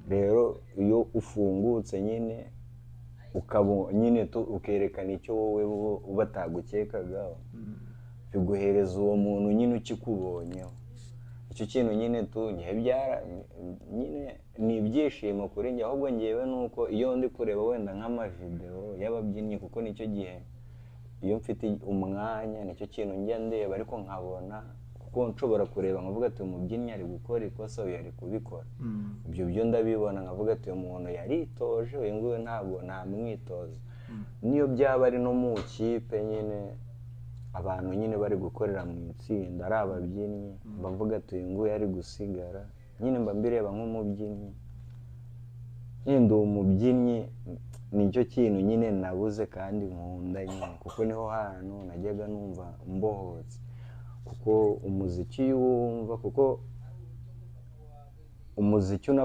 Rero iyo ufungutse nyine, ukaba nyine ukerekana icyo wowe bo batagukekagaho, biguhereza uwo muntu nyine ukikubonyeho icyo kintu nyine tu ngewe byara nyine ni ibyishimo kuri njye. Ahubwo ngewe nuko iyo ndi kureba wenda nk'amavideo y'ababyinnyi, kuko nicyo gihe iyo mfite umwanya nicyo kintu njya ndeba, ariko nkabona kuko nshobora kureba nkavuga ati: "Umubyinnyi ari gukora ikosa, uyu ari kubikora." Ibyo byo ndabibona, nkavuga ati: "Uyu muntu yaritoje, uyu nguyu ntabwo nta mwitozo." Niyo byaba ari no mu kipe nyine, abantu nyine bari gukorera mu itsinda ari ababyinnyi, mba mvuga ati: "Uyu nguyu ari gusigara." Nyine mba mbireba nk'umubyinnyi nyine, ndi umubyinnyi, nicyo kintu nyine nabuze kandi nkunda nyine, kuko niho hantu najyaga numva mbohotse, kuko umuziki iyo uwumva, kuko umuziki una